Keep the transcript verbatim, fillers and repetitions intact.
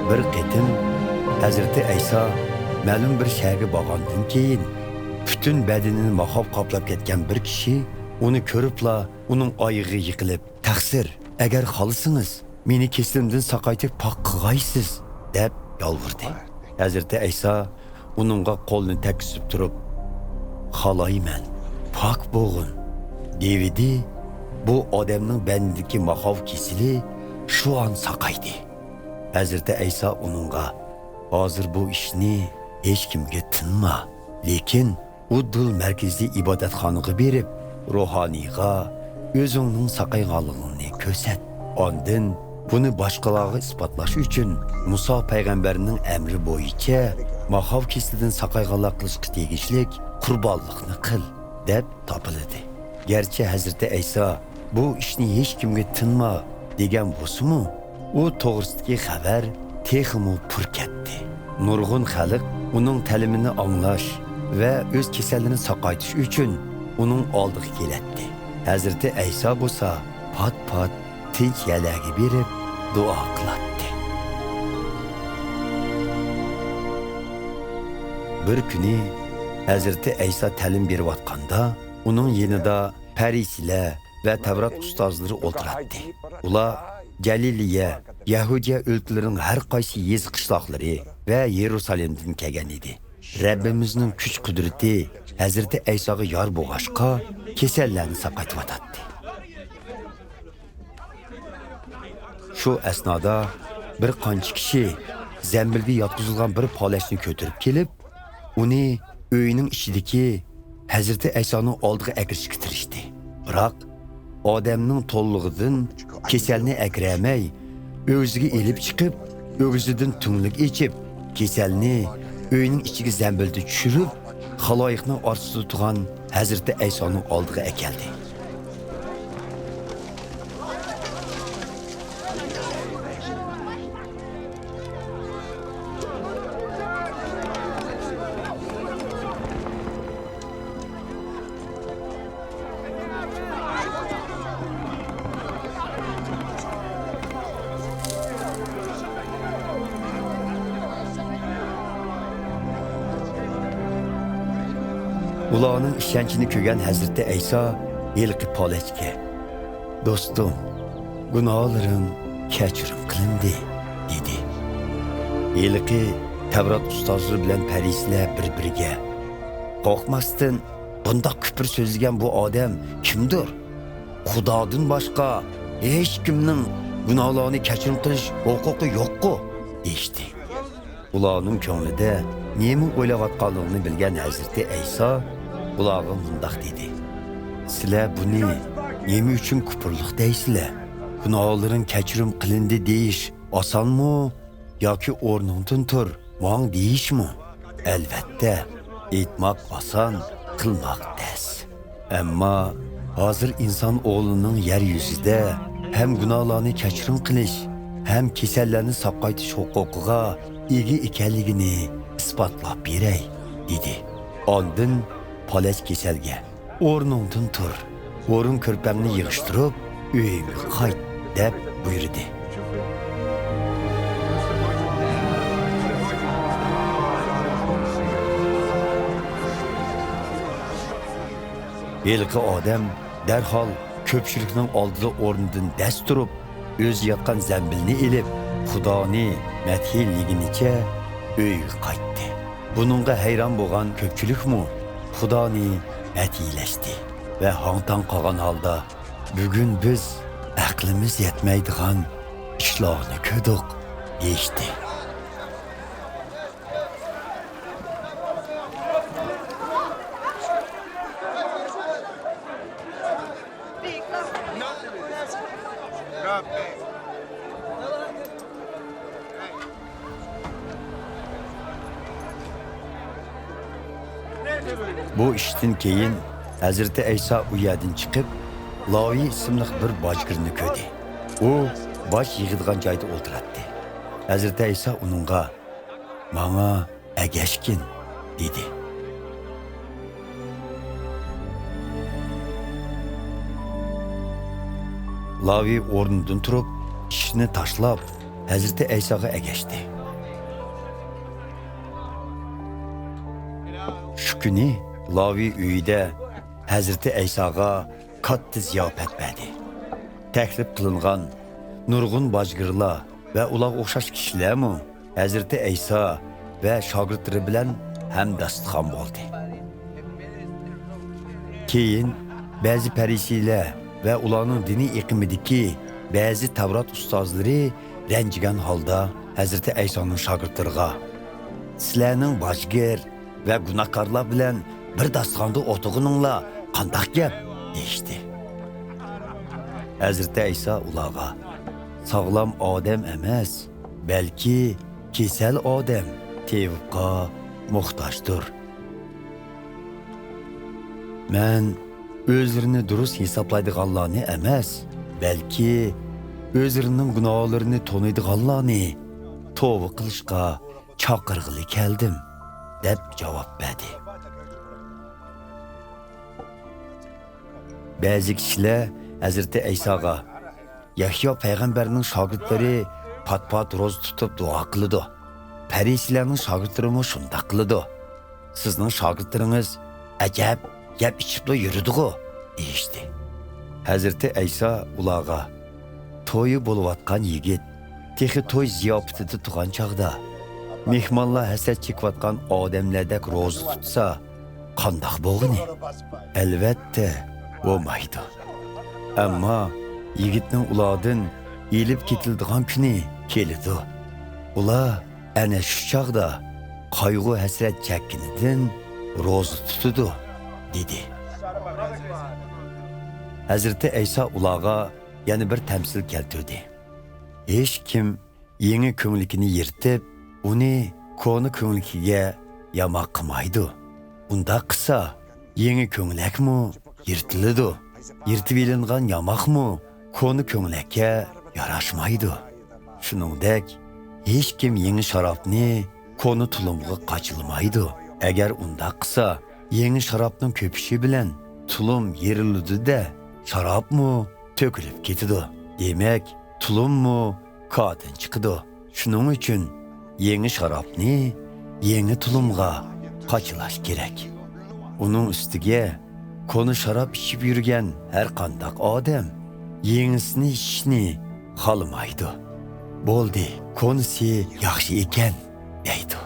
بىر قېتىم ھەزرىتى ئەيسا مەلۇم بىر شەھەرگە بارغاندىن كېيىن، پۈتۈن بەدىنىنى ماخاۋ قاپلاپ كەتكەن بىر كىشى ئۇنى كۆرۈپلا ئۇنىڭ ئايىغىغا يىقىلىپ، «تەقسىر، ئەگەر خالىسىڭىز، مېنى كېسىلىمدىن ساقايتىپ پاك قىلغايسىز» دەپ يالۋۇردى. ھەزرىتى ئەيسا ئۇنىڭغا قولىنى تەگكۈزۈپ تۇرۇپ، «خالايمەن، پاك بولغىن» دېۋىدى. بۇ ئادەمنىڭ بەدىنىدىكى ماخاۋ كېسىلى شۇ ئان ساقايدى. ھەزرىتى ئەيسا ئۇنىڭغا، «ھازىر بۇ ئىشنى ھېچكىمگە تىنما، لېكىن ئۇددۇل مەركىزىي ئىبادەتخانىغا بېرىپ، روھانىيغا ئۆزۈڭنىڭ ساقايغانلىقىڭنى كۆرسەت. ئاندىن بۇنى باشقىلارغا ئىسپاتلاش ئۈچۈن، مۇسا پەيغەمبەرنىڭ ئەمرى بويىچە ماخاۋ كېسىلىدىن ساقايغانلار قىلىشقا تېگىشلىك قۇربانلىقنى قىل» دەپ تاپىلىدى. گەرچە ھەزرىتى ئەيسا «بۇ ئىشنى ھېچكىمگە تىنما» دېگەن بولسىمۇ، ئۇ توغرىسىدىكى خەۋەر تېخىمۇ پۈر كەتتى. نۇرغۇن خەلق ئۇنىڭ تەلىمىنى ئاڭلاش ۋە ئۆز كېسەللىرىنى ساقايتىش ئۈچۈن ئۇنىڭ ئالدىغا كېلەتتى. ھەزرىتى ئەيسا بولسا پات-پات تىنچ يەرلەرگە بېرىپ دۇئا قىلاتتى. بىر كۈنى ھەزرىتى ئەيسا تەلىم بېرىۋاتقاندا، ئۇنىڭ يېنىدا پەرىسىيلەر ۋە تەۋرات ئۇستازلىرى ئولتۇراتتى. ئۇلار جەلىلىيە، يەھۇدىيە ئۆلكىلىرىنىڭ ھەر قايسى يېزا قىشلاقلىرى ۋە يېرۇسالېمدىن كەلگەن ئىدى. رەببىمىزنىڭ كۈچ قۇدرىتى ھەزرىتى ئەيساغا يار بولغاچقا، كېسەللەرنى ساقايتىۋاتاتتى. شۇ ئەسنادا بىر قانچە كىشى زەمبىلگە ياتقۇزۇلغان بىر پالەچنى كۆتۈرۈپ كېلىپ، ئۇنى ئۆيىنىڭ ئىچىدىكى ھەزرىتى ئەيسانىڭ ئالدىغا ئەكىرىشكە تىرىشتى. بىراق، ئادەمنىڭ تولىلىقىدىن كېسەلنى ئەكىرەلمەي، ئۆگزىگە ئېلىپ چىقىپ، ئۆگزىدىن تۈڭلۈك ئېچىپ، كېسەلنى ئۆينىڭ ئىچىگە زەمبىلدە چۈشۈرۈپ، خالايىقنىڭ ئارىسىدا تۇرغان ھەزرىتى ئەيسانىڭ ئالدىغا ئەكەلدى. ئۇلارنىڭ ئىشەنچىنى كۆرگەن ھەزرىتى ئەيسا ھېلىقى پالەچكە، «دوستۇم، گۇناھلىرىڭ كەچۈرۈم قىلىندى» دېدى. ھېلىقى تەۋرات ئۇستازلىرى بىلەن پەرىسىيلەر بىر-بىرىگە، «قورقماستىن، بۇنداق كۈپۈر سۆزلىگەن بۇ ئادەم كىمدۇر؟ خۇدادىن باشقا ھېچكىمنىڭ گۇناھلارنى كەچۈرۈم قىلىش ھوقۇقى يوققۇ؟» دېيىشتى. ئۇلارنىڭ كۆڭلىدە نېمە ئويلاۋاتقانلىقىنى بىلگەن ھەزرىتى ئەيسا ئۇلارغا مۇنداق دېدى، «سىلەر بۇنى نېمە ئۈچۈن كۇپۇرلۇق دەيسىلەر؟ گۇناھلىرىڭ كەچۈرۈم قىلىندى دېيىش ئاسانمۇ ياكى ئورنۇڭدىن تۇر، ماڭ دېيىشمۇ؟ ئەلۋەتتە، ئېيتماق ئاسان، قىلماق تەس. ئەمما ھازىر ئىنسان ئوغلىنىڭ يەر يۈزىدە ھەم گۇناھلارنى كەچۈرۈم قىلىش، ھەم كېسەللەرنى ساقايتىش ھوقۇقىغا ئىگە ئىكەنلىكىنى ئىسپاتلاپ بېرەي» دېدى. ئاندىن پالەچ كېسەلگە، «ئورنۇڭدىن تۇر، بۇرۇن كۆرپەڭنى يىغىشتۇرۇپ، ئۆيۈڭگە قايت» دەپ بۇيرۇدى. ھېلىقى ئادەم دەرھال كۆپچىلىكنىڭ ئالدىدا ئورنىدىن دەس تۇرۇپ، ئۆزى ياتقان زەمبىلنى ئېلىپ، خۇدانى مەدھىيلىگىنىچە ئۆيىگە قايتتى. بۇنىڭغا ھەيران بولغان كۆپچىلىكمۇ خۇدانى مەدھىيلەشتى ۋە ھاڭ-تاڭ قالغان ھالدا، «بۈگۈن بىز ئەقلىمىز يەتمەيدىغان ئىشلارنى كۆردۇق» دېيىشتى. بۇ ئىشتىن كېيىن ھەزرىتى ئەيسا ئۇ يەردىن چىقىپ، لاۋى ئىسىملىق بىر باجگىرنى كۆردى. ئۇ باج يىغىدىغان جايدا ئولتۇراتتى. ھەزرىتى ئەيسا ئۇنىڭغا، «ماڭا ئەگەشكىن» دېدى. لاۋى ئورنىدىن تۇرۇپ، ئىشىنى تاشلاپ، ھەزرىتى ئەيساغا ئەگەشتى. شۇ كۈنى لاۋى ئۆيىدە ھەزرىتى ئەيساغا كاتتا زىياپەت بەردى. تەكلىپ قىلىنغان نۇرغۇن باجگىرلار ۋە ئۇلارغا ئوخشاش كىشىلەرمۇ ھەزرىتى ئەيسا ۋە شاگىرتلىرى بىلەن ھەمداستىخان بولدى. كېيىن بەزى پەرىسىيلەر ۋە ئۇلارنىڭ دىنىي ئېقىمىدىكى بەزى تەۋرات ئۇستازلىرى رەنجىگەن ھالدا ھەزرىتى ئەيسانىڭ شاگىرتلىرىغا، «سىلەرنىڭ باجگىر ۋە گۇناھكارلار بىلەن بىر داستىخاندا ئولتۇرغىنىڭلار قانداق گەپ؟» دېيىشتى. ھەزرىتى ئەيسا ئۇلارغا، «ساغلام ئادەم ئەمەس، بەلكى كېسەل ئادەم تېۋىپقا موھتاجدۇر. مەن ئۆزلىرىنى دۇرۇس ھېسابلايدىغانلارنى ئەمەس، بەلكى ئۆزلىرىنىڭ گۇناھلىرىنى تونۇيدىغانلارنى توۋا قىلىشقا چاقىرغىلى كەلدىم» دەپ جاۋاب بەردى. بەزى كىشىلەر ھەزرىتى ئەيساغا، «يەھيا پەيغەمبەرنىڭ شاگىرتلىرى پات-پات روزا تۇتۇپ دۇئا قىلىدۇ. پەرىسىيلەرنىڭ شاگىرتلىرىمۇ شۇنداق قىلىدۇ. سىزنىڭ شاگىرتلىرىڭىز ئەجەب يەپ ئىچىپلا يۈرىدىغۇ؟» دېيىشتى. ھەزرىتى ئەيسا ئۇلارغا، «تويى بولۇۋاتقان يىگىت تېخى توي زىياپىتىدە تۇرغان چاغدا، مېھمانلار ھەسرەت چېكىۋاتقان ئادەملەردەك روزا تۇتسا، قانداق بولغىنى؟ ئەلۋەتتە، بولمايدۇ. ئەمما يىگىتنىڭ ئۇلاردىن ئېلىپ كېتىلىدىغان كۈنى كېلىدۇ. ئۇلار ئەنە شۇ چاغدا قايغۇ-ھەسرەت چەككىنىدىن روزا تۇتىدۇ» دېدى. ھەزرىتى ئەيسا ئۇلارغا يەنە بىر تەمسىل كەلتۈردى. ھېچكىم يېڭى كۆڭلىكىنى يىرتىپ، ئۇنى كونا كۆڭلىكىگە ياماق قىلمايدۇ. ئۇنداق قىلسا، يېڭى كۆڭلەكمۇ يىرتىلىدۇ. يىرتىۋېلىنغان ياماقمۇ كونا كۆڭلەككە ياراشمايدۇ. شۇنىڭدەك، ھېچكىم يېڭى شارابنى كونا تۇلۇمغا قاچىلىمايدۇ. ئەگەر ئۇنداق قىلسا، يېڭى شارابنىڭ كۆپۈشى بىلەن تۇلۇم يېرىلىدۇ-دە، شارابمۇ تۆكۈلۈپ كېتىدۇ. دېمەك، تۇلۇممۇ كادىن چىقىدۇ. شۇنىڭ ئۈچۈن يېڭى شارابنى يېڭى تۇلۇمغا قاچىلاش كېرەك. ئۇنىڭ ئۈستىگە، كونا شاراب ئىچىپ يۈرگەن ھەر قانداق ئادەم يېڭىسىنى ئىچىشنى خالىمايدۇ. «بولدى، كونىسى ياخشى ئىكەن» دەيدۇ.